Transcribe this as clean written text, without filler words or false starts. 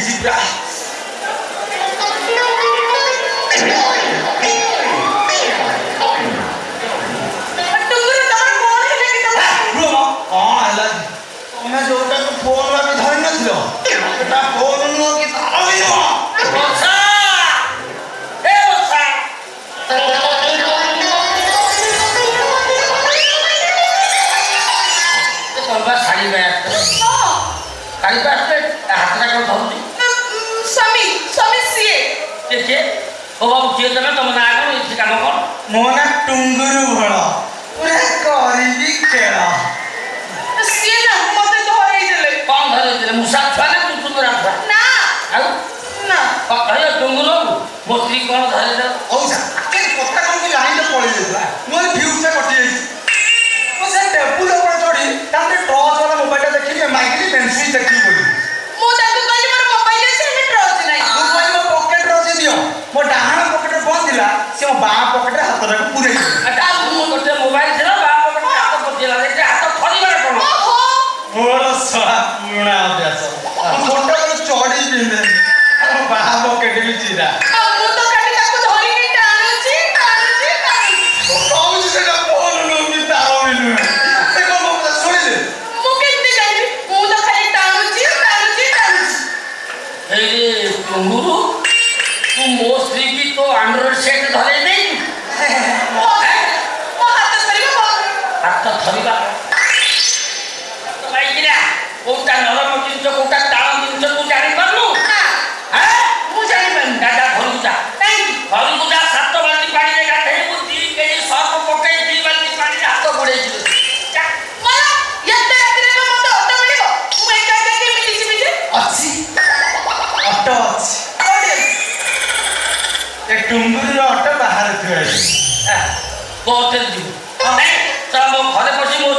ହେଇଛି ପୁରା। ଟୁଙ୍ଗୁରୁ, ତମର କଣ ହେଲା କି ତମ? ରୁହ ମ, କଣ ହେଲା କି? ତମେ ଯୋଉଟାକୁ ଫୋନ ଭାବି ଧରି ନଥିଲ, ସେଟା ଫୋନ ନୁହଁ କି ତାର ବି ନୁହଁ। ବର୍ଷା, ଏ ବର୍ଷା। ତମେ ବା ଶାଢ଼ୀ ପାଇଁ ଆସିଥିଲ? ହଁ। ଶାଢ଼ୀ ପାଇଁ ଆସିଲେ, ହାତଟା କଣ ଧରୁଛି? ସ୍ୱାମୀ, ସ୍ୱାମୀ ସିଏ। କିଏ କିଏ? ଓ ବାବୁ, କିଏ ତମେ? ତମ ନାଁ କଣ? ଏଠି କାମ କଣ? ମୋ ନା ଟୁଙ୍ଗୁରୁ ଭଳ, ପୁରା କରିବି ଖେଳ। ସିଏ ନା ମତେ ଧରେଇ ଦେଲେ। କଣ ଧରେଇଦେଲେ? ମୂଷା ଛୁଆ ନା ଚୁଚୁନ୍ଦରା ଛୁଆ? ନା। ଆଉ? ନା। କଣ ଟୁଙ୍ଗୁରୁ ବାବୁ, ମୋ ସ୍ତ୍ରୀ କଣ ଧରେଇଦେଲା? ହଉ ସା ଆଗେ କଥା କଣ କି, ଲାଇନଟା ପଳେଇ ଯାଇଥିଲା, ମୋର ଫ୍ୟୁଜଟା କଟି ଯାଇଛି। ମୁଁ ସେ ଟେବୁଲ ଉପରେ ଚଢି ତାପରେ ଟର୍ଚ୍ଚ ବାଲା ମୋବାଇଲଟା ଦେଖିଲି, ମାଗିଲି ମେନ୍ ସୁଇଚ୍ ଦେଖିବି ବୋଲି। ମୁଁ ତାକୁ କହିଲି ମୋର ମୋବାଇଲ ଅଛି, ହେଲେ ଟର୍ଚ୍ଚ ନାହିଁ। ମୁଁ କହିଲି ମୋ ପକେଟରେ ଅଛି, ଦିଅ। ମୋ ଡାହାଣ ପକେଟରେ ଫୋନ ଥିଲା, ସେ ମୋ ବାଁ ପକେଟରେ ହାତଟାକୁ ପୁରେଇ ଦେଲେ। ମୁଁ ଗୋଟେ ମୋବାଇଲ ଥିଲା, ବାଁ ପକେଟରେ ହାତ ପଶିଗଲା, ଏଠି ହାତ ଥରିବାର କଣ? ଓହୋ। ମୋର ଶଳା ପୁରୁଣା ଅଭ୍ୟାସ, ମୁଁ ଛୋଟବେଳୁ ଚଢି ପିନ୍ଧେ, ମୋ ବାଁ ପକେଟ ବି ଚିରା। ଆଉ ମୁଁ ତ ଖାଲି ତାକୁ ଧରିକି ଟାଣୁଛି, ଟାଣୁଛି, ଟାଣୁଛି। ମୁଁ କହୁଛି ସେଟା ଫୋନ ନୁହଁ କି ତାର ବି ନୁହେଁ। ସେ କଣ ମୋ କଥା ଶୁଣିଲେ? ମୁଁ କେମିତି ଜାଣିବି? ମୁଁ ତ ଖାଲି ଟାଣୁଛି, ଟାଣୁଛି, ଟାଣୁଛି। ଏଇ ଟୁଙ୍ଗୁରୁ, ତୁ ମୋ ସ୍ତ୍ରୀ କି ତୋ ଆଣ୍ଡ୍ରଏଡ୍ ସେଟ୍ ଧରେଇ ଦେଇଛୁ? ମୋ ହାତ ଧରିବ। ହାତ ଧରିବା ପାଇକିନା କୋଉଟା ନରମ ଜିନିଷ, କୋଉଟା ଟାଣ ଜିନିଷ ତୁ ଜାଣିପାରୁନୁ? ନା। ଆଁ? ମୁଁ ଜାଣିପାରୁନି। ଯା, ଯା, ଘରକୁ ଯା। କାହିଁକି? ଘରକୁ ଯା, 7 ବାଲ୍ଟି ପାଣିରେ ଗାଧେଇବୁ। 2 କେଜି ସର୍ଫ ପକେଇ 2 ବାଲ୍ଟି ପାଣିରେ ହାତ ବୁଡେଇଯିବୁ, ଯା। ମଲା, ଏତେ ରାତିରେ କଣ ମତେ ଅଟୋ ମିଳିବ? ମୁଁ ଏକା ଏକା କେମିତି ଯିବି ଯେ? ଅଛି, ଅଟୋ ଅଛି। କୋଉଠି ଅଛି? ଏ ଟୁଙ୍ଗୁରିର ଅଟୋ ବାହାରେ ଥୁଆ ହେଇଛି। ତୋ ଅଟୋରେ ଯିବୁ? ନାଇଁ, ତ ମୋ ଘରେ ପଶି ମୋ